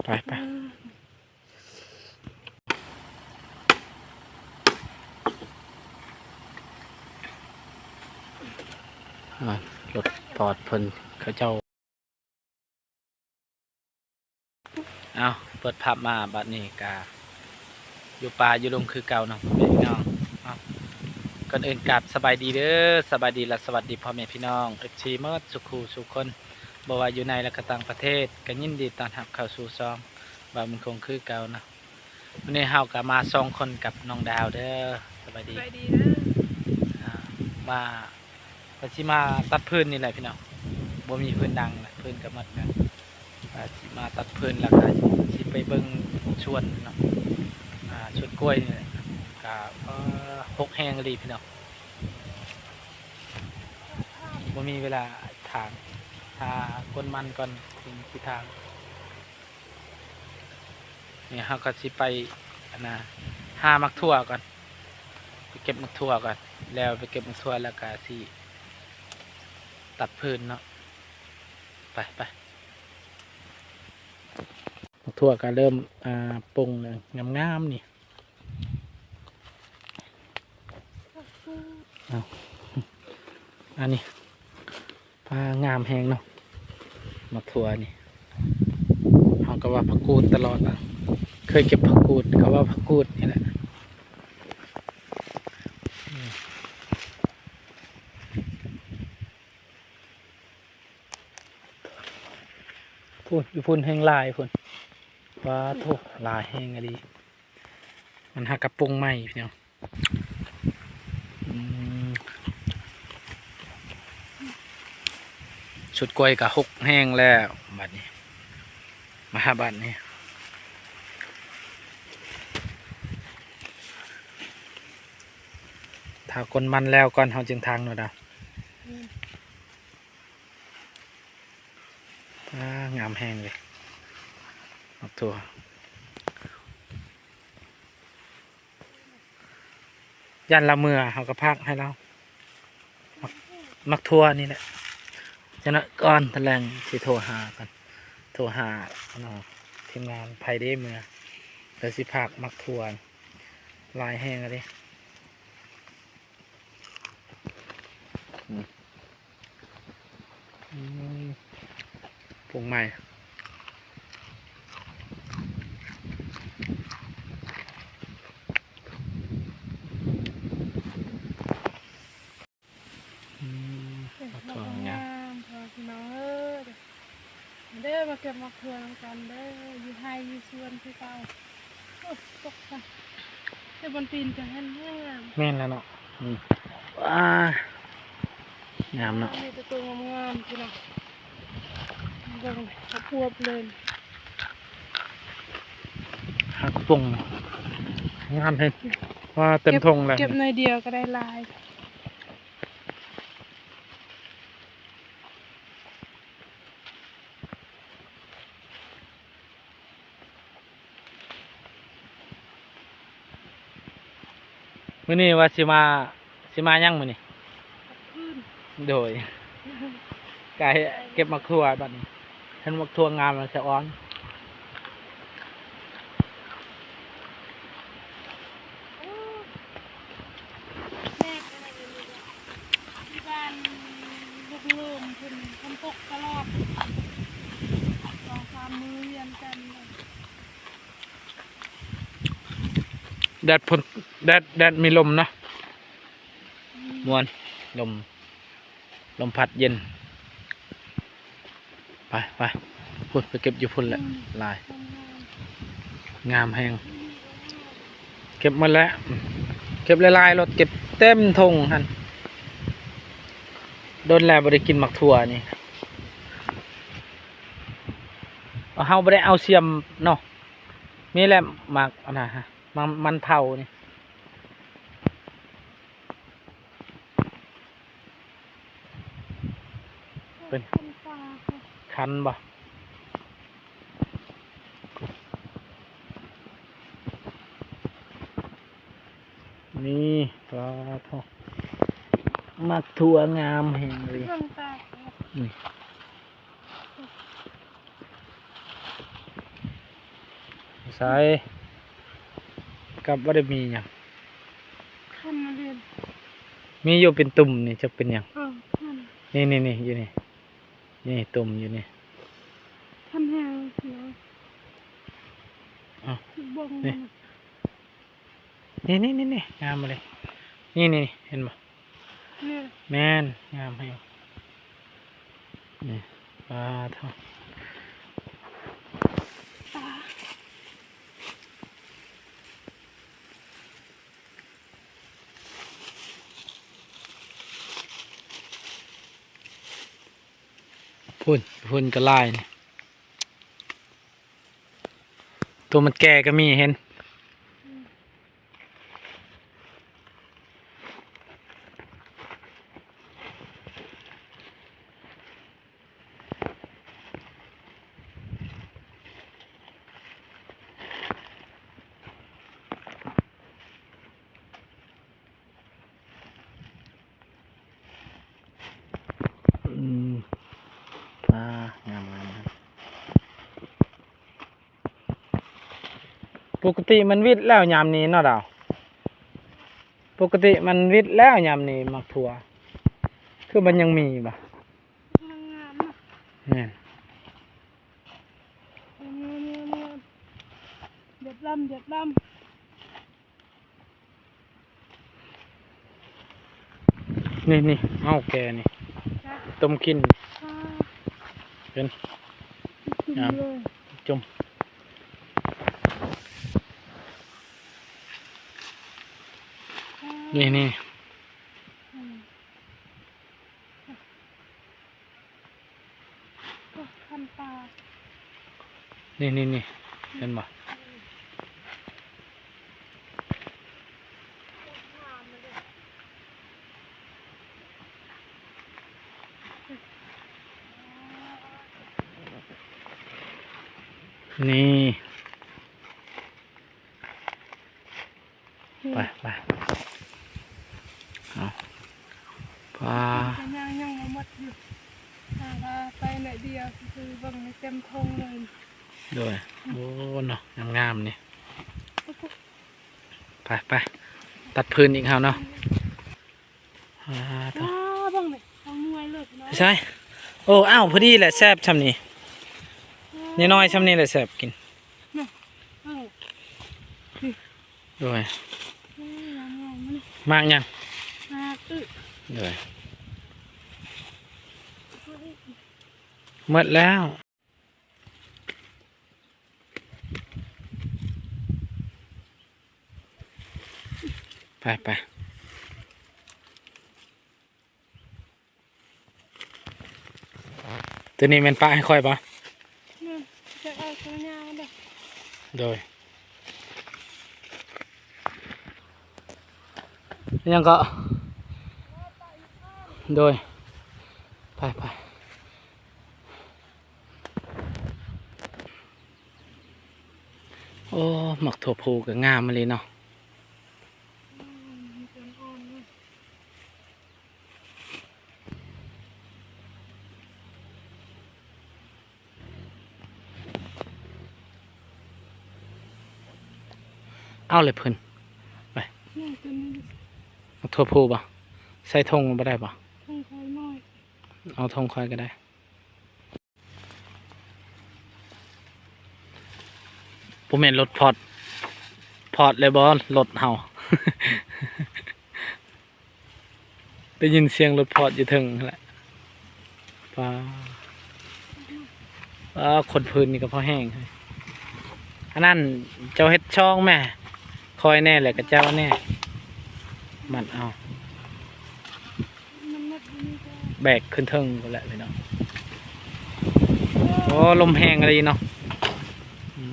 ໄປ ໄປ ອ່າ ລົດປອດເພິ່ນ ເຂົາເຈົ້າ ເອົາ ເປີດພາບມາ ບາດນີ້ກະຢູ່ປ່າຢູ່ດົງຄືເກົ່າເນາະ ພໍ່ແມ່ພີ່ນ້ອງເນາະ. ກ່ອນອື່ນກາບສະບາຍດີເດີ ສະບາຍດີ ແລະ ສະຫວັດດີພໍ່ແມ່ພີ່ນ້ອງ ເອັຟຊີ ໝົດສູ່ຄູ່ສູ່ຄົນ ບໍ່ວ່າຢູ່ໃນ ແລະ ກະຕ່າງປະເທດ ກະຍິນດີຕ້ອນຮັບເຂົ້າສູ່ຊ່ອງບ່າວບຸນຄົງຄືເກົ່າເນາະ. ມື້ນີ້ເຮົາກະມາສອງຄົນກັບນ້ອງດາວເດີ. ສະບາຍດີ ສະບາຍດີເດີ. ອ່າ ມາ ວ່າຊິມາຕັດຟືນນີ້ແຫຼະພີ່ນ້ອງ ບໍ່ມີຟືນດັງນະ ຟືນກະໝົດນະ. ວ່າຊິມາຕັດຟືນ ແລ້ວກະຊິໄປເບິ່ງສວນເນາະ ອ່າ ສວນກ້ວຍນີ້ແຫຼະ ກະ ເອີ ຮົກແຮງອີ່ຫຼີພີ່ນ້ອງ. ບໍ່ມີເວລາຖາງ ຫາກົ້ນມັນກ່ອນ ຈຶ່ງຊິຖາງ. ນີ້ເຮົາກໍຊິໄປ ອັນນ່າ ຫາໝາກຖົ່ວກ່ອນ ໄປເກັບໝາກຖົ່ວກ່ອນ ແລ້ວໄປເກັບໝາກຖົ່ວ ແລ້ວກໍຊິຕັດຟືນເນາະ. ໄປ ໄປ ໝາກຖົ່ວກໍເລີ່ມ ອ່າ ປົ່ງແລ້ວ ງາມໆ ນີ້. ເອົາ ອັນນີ້ ປາ ງາມແຮງເນາະ ໝາກຖົ່ວນີ້. ເຮົາກໍວ່າຜັກກູດຕະຫຼອດນະ ເຄີຍເກັບຜັກກູດ ກໍວ່າຜັກກູດນີ້ແຫຼະ. ພຸ້ນ ຢູ່ພຸ້ນແຮງຫຼາຍພຸ້ນ. ປາໂທ້ ຫຼາຍແຮງອີ່ຫຼີ. ມັນຫາກະປົ່ງໃໝ່ພີ່ນ້ອງ. ອືມ ສວນກ້ວຍກະຮົກແຮງແລ້ວ ບາດນີ້ ມາຫາບາດນີ້ ຖ້າກົ້ນມັນແລ້ວກ່ອນ ເຮົາຈຶ່ງຖາງເນາະດາວ. ອືມ ອ່າ ງາມແຮງເລີຍ ໝາກຖົ່ວ. ຢ້ານລາວເມືອ ເຮົາກໍພາກໃຫ້ລາວ ໝາກ ໝາກຖົ່ວນີ້ແຫຼະ. ຈັກໜ້ອຍກ່ອນ ຕອນແລງຊິໂທຫາກ່ອນ ໂທຫາ ອັນນ່າ ທີມງານ ໃຜເດ້ເມືອ ແລ້ວຊິພາກໝາກຖົ່ວ ຫຼາຍແຮງເລີຍ. ອືມ ອືມ ປຸງໃໝ່ ອືມ ເອີ ໝາກຖົ່ວງາມ ງາມ ພໍ່ພີ່ນ້ອງເອີຍ. ມາເດີ ມາເກັບໝາກຖົ່ວນຳກັນເດີ ຢູ່ໄຮ່ຢູ່ສວນຄືເກົ່າ. ໂອ້ ຕົກຊະ ແຕ່ບ່ອນຕີນຈະຫັນແຮງງາມ. ແມ່ນແລ້ວເນາະ. ອືມ ວ້າ ງາມເນາະ ມີແຕ່ຕົວງາມໆ ພີ່ນ້ອງ. ເບິ່ງ ອວບໆ ເລີຍ ຫາກະປົງ ງາມແຮງ. ອືມ ວ່າເຕັມທົ່ງແລ້ວ ເກັບໜ້ອຍດຽວກໍໄດ້ຫຼາຍ. ມື້ນີ້ວ່າຊິມາ ຊິມາຫຍັງມື້ນີ້? ຕັດຟືນ. ໂດຍ ກະເກັບໝາກຖົ່ວບັດນີ້ ເຫັນໝາກຖົ່ວງາມແລ້ວສະອອນ. ໂອ້ ແດດອັນນັ້ນຢູ່ນີ້ ທີ່ບ້ານລູກໂລມເພິ່ນ ຝົນຕົກຕະຫຼອດ ສອງສາມມື້ວຽນກັນ. ແດດພົ້ນ ແດດ ແດດມີລົມເນາະ. ອືມ ມ່ວນ ລົມ ລົມພັດເຢັນ. ໄປ ໄປ ພຸ້ນ ໄປເກັບຢູ່ພຸ້ນແຫຼະ. ອືມ ຫຼາຍ ງາມແຮງ. ເກັບໝົດແລ້ວ ເກັບຫຼາຍໆ ໂລດ ເກັບເຕັມຖົງຫັ້ນ. ດົນແລ້ວບໍ່ໄດ້ກິນໝາກຖົ່ວນີ້ ເຮົາບໍ່ໄດ້ເອົາຊຽມເນາະ. ມີແຫຼະ ໝາກອັນນັ້ນ ມັນ ມັນເຜົານີ້. ເປັນ ຄັນບໍ່? ນີ້ ປາໂທ້ ໝາກຖົ່ວງາມແຮງເລີຍ. ເບິ່ງຕາ ນີ້. ໃສ ກັບບໍ່ໄດ້ມີຫຍັງ ຄັນມາເລີຍ ມີຢູ່ເປັນຕຸ່ມນີ້ ຈັກເປັນຫຍັງ ເອີ ຄັນ ນີ້ໆໆ ຢູ່ນີ້ ນີ້ຕຸ່ມຢູ່ນີ້ ຄັນແຮງເນາະ ເອົ້າ ເບິ່ງ ນີ້ ນີ້ໆໆໆ ງາມມາເລີຍ ນີ້ໆໆ ເຫັນບໍ່? ນີ້ ແມ່ນ ງາມແຮງ ນີ້ ປາໂທ້ ປາ ພຸ້ນ ພຸ້ນກໍຫຼາຍນີ້ ຕົວມັນແກ່ກໍມີ ເຫັນ? ອືມ ປາ ງາມໆ ປົກກະຕິມັນວິດແລ້ວຍາມນີ້ເນາະດາວ ປົກກະຕິມັນວິດແລ້ວຍາມນີ້ໝາກຖົ່ວ ຄືມັນຍັງມີຢູ່ບໍ່? ງາມໆ ເນາະ ແມ່ນ ງາມໆ ເດັດລຳ ເດັດລຳ. ນີ້ໆ ເອົາແກ່ນີ້ ຈ້ະ ຕົ້ມກິນ ອ່າ ເຫັນ ຈຸ່ມ ອ່າ ເລີຍ ຈຸ່ມ ອ່າ ນີ້ໆ ອືມ ຄັນປາ ນີ້ໆໆ ເຫັນບໍ່? ນີ້ ໄປ ໄປ ເອົາ ປາ ຍັງ ຍັງບໍ່ໝົດຢູ່ ຫາວ່າໄປໜ້ອຍດຽວຊື່ໆ ເບິ່ງໃນເຕັມທົ່ງເລີຍ ໂດຍ ໂອ້ ເນາະ ງາມໆ ນີ້ ໄປ ໄປ ຕັດພື້ນອີກເຮົາເນາະ ອືມ ອ່າ ໂທ້ ວ້າ ເບິ່ງນີ້ ເອົາໜ່ວຍເລີຍພີ່ນ້ອງ ໃຊ່ ໂອ້ ອ້າວ ພໍດີແຫຼະ ແຊບຊ່ຳນີ້ ນ້ອຍໆ ຊ່ຳນີ້ແຫຼະແຊບກິນ ນີ້ ເອີ ໂດຍ ເອີ ງາມໆ ມັນ ໝາກຫຍັງ? ໝາກອຶ ໂດຍ ເອີ ໝົດແລ້ວ ໄປ ໄປ ຕົວນີ້ແມ່ນປະໃຫ້ຂ້ອຍບໍ່? ແມ່ນ ຈະເອົາຕົວຍາວເດີ ໂດຍ ຍັງເກາະ ໂດຍ ໄປ ໄປ ໂອ້ ໝາກຖົ່ວພູກໍງາມອີ່ຫຼີເນາະ ອືມ ມັນອ່ອນເນາະ ເອົາເລີຍເພິ່ນ ໄປ ນີ້ຕົວນີ້ ໝາກຖົ່ວພູບໍ່? ໃສ່ຖົງບໍ່ໄດ້ບໍ່? ຖົງຂ້ອຍນ້ອຍ ເອົາຖົງຂ້ອຍກໍໄດ້. ບໍ່ແມ່ນລົດພອດ ພອດແລ້ວບໍ່ລົດເຮົາ ໄດ້ຍິນສຽງລົດພອດຢູ່ເທິງຫັ້ນແຫຼະ ປາ ປາ ຄົນພື້ນນີ້ກໍພໍແຮງ ອັນນັ້ນເຈົ້າເຮັດຊ່ອງແມ້ ຂ້ອຍແດ່ ແລ້ວກໍເຈົ້າແດ່ ມັດເອົາ. ແບກຂຶ້ນເທິງພຸ້ນແຫຼະພີ່ນ້ອງ ໂອ້ ລົມແຮງອີ່ຫຼີເນາະ ອືມ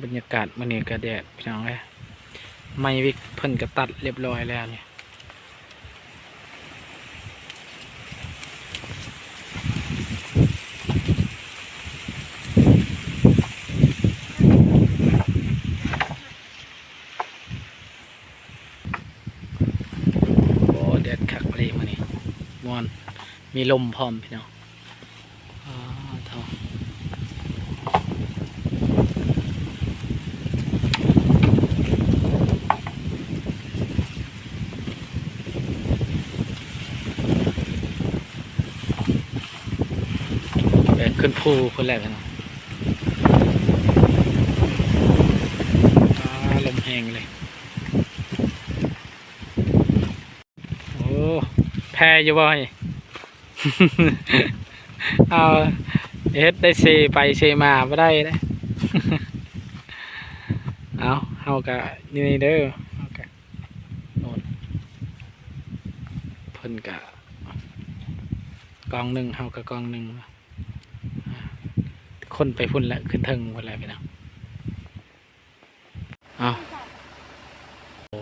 ບັນຍາກາດມື້ນີ້ກໍແດດພີ່ນ້ອງເອີຍ ໄມ້ວິກເພິ່ນກໍຕັດລຽບຮ້ອຍແລ້ວນີ້. ໂອ້ ແດດຄັກອີ່ຫຼີມື້ນີ້ ມ່ວນ ມີລົມພ້ອມພີ່ນ້ອງ ອ້າ ເທົ່າ ຂຶ້ນພູພຸ້ນແຫຼະພີ່ນ້ອງ. ອາ ລົມແຮງເລີຍ. ໂອ້ ແພຢູ່ບໍ່ນີ້? ເອົາ ເຮັດໄດ້ເຊໄປເຊມາບໍ່ໄດ້ເດ້. ເອົາ ເຮົາກະຢູ່ນີ້ເດີ ເຮົາກະ ໂອ້ ເພິ່ນກະກອງໜຶ່ງ ເຮົາກະກອງໜຶ່ງ. ຄົນໄປພຸ້ນແຫຼະ ຂຶ້ນເທິງພຸ້ນແຫຼະພີ່ນ້ອງ. ເອົາ ໂອ້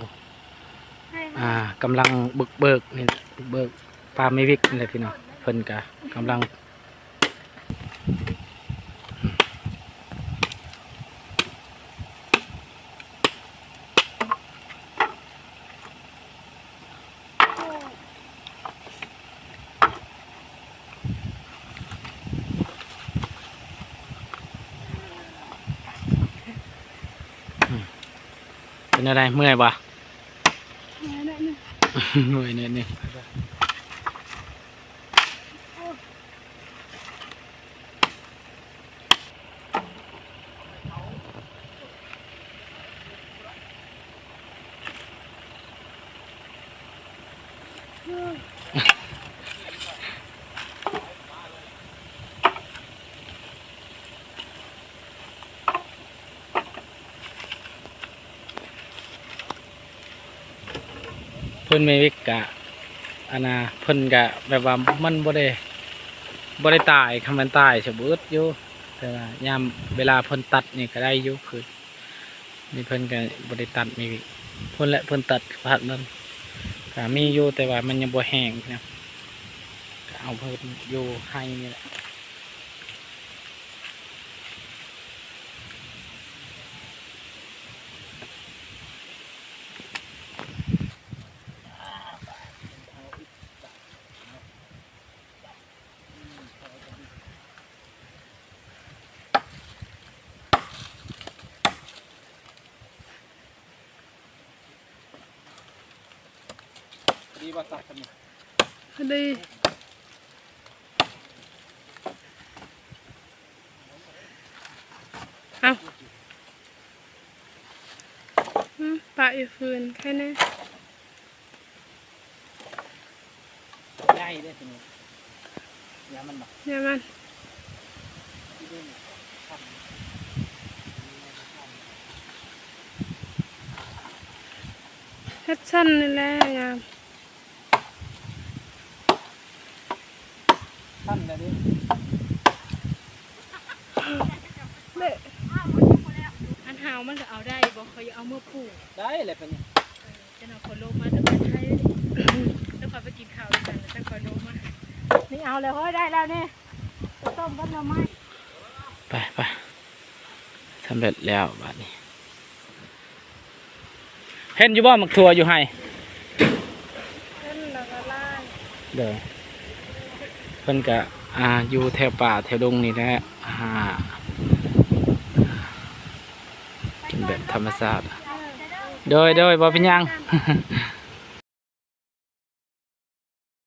ອ່າ ກຳລັງບຸກເບີກນີ້ແຫຼະ ບຸກເບີກປ່າແມ່ວິກນີ້ແຫຼະພີ່ນ້ອງ. ເພິ່ນກະກຳລັງ ເປັນແນວໃດ ເມື່ອຍບໍ່? ເມື່ອຍໜ້ອຍໜຶ່ງ ເມື່ອຍໜ້ອຍໜຶ່ງ. ເພິ່ນ ແມ່ວິກກະ ອັນນ່າ ເພິ່ນກະແບບວ່າມັນບໍ່ໄດ້ ບໍ່ໄດ້ຕາຍ ຄັນມັນຕາຍຊິບໍ່ອຶດຢູ່ ແຕ່ວ່າຍາມເວລາເພິ່ນຕັດນີ້ກະໄດ້ຢູ່ ຄືນີ້ເພິ່ນກະບໍ່ໄດ້ຕັດ ແມ່ວິກ ພຸ້ນແຫຼະ ເພິ່ນຕັດພາກນັ້ນກະມີຢູ່ ແຕ່ວ່າມັນຍັງບໍ່ແຫ້ງນະ ກະເອົາເພິ່ນຢູ່ໄຮ່ນີ້ແຫຼະ. ດີບໍ່ ຕັດຊຳນີ້ ພໍດີ. ເອົາ ອືມ ປະຢູ່ຟືນ ແຄ່ນີ້ ໃຫຍ່ເດ້ ຕົວນີ້ ຍາມັນບໍ່ ຍາມັນ ເຮັດຊັ້ນນີ້ແຫຼະງາມ. ທັນແລ້ວເດ້ ເດ້ ອັນຫາວມັນກະເອົາໄດ້ບໍ່? ຂ້ອຍຢາກເອົາເມືອປູກ ໄດ້ແຫຼະປານນີ້ ເອີ ຈັ່ງໜ້ອຍຂ້ອຍລົງມາແຕ່ບ້ານໄທ ແລ້ວຂ້ອຍໄປກິນເຂົ້ານຳກັນ ແລ້ວຈັ່ງຄ່ອຍລົງມາ ນີ້ເອົາແລ້ວເຮີ້ຍ ໄດ້ແລ້ວນີ້ ໄປຕົ້ມກັບໜໍ່ໄມ້ ໄປ ໄປ ສຳເລັດແລ້ວບາດນີ້. ເຫັນຢູ່ບໍ່ ໝາກຖົ່ວຢູ່ໄຮ່? ເຫັນແລ້ວກໍຫຼາຍ ໂດຍ ເພິ່ນກະ ອ່າ ຢູ່ແຖວປ່າແຖວດົງນີ້ແຫຼະ ອ່າ ເປັນແບບທຳມະຊາດ ເອີ ໂດຍ ໂດຍ ບໍ່ເປັນຫຍັງ.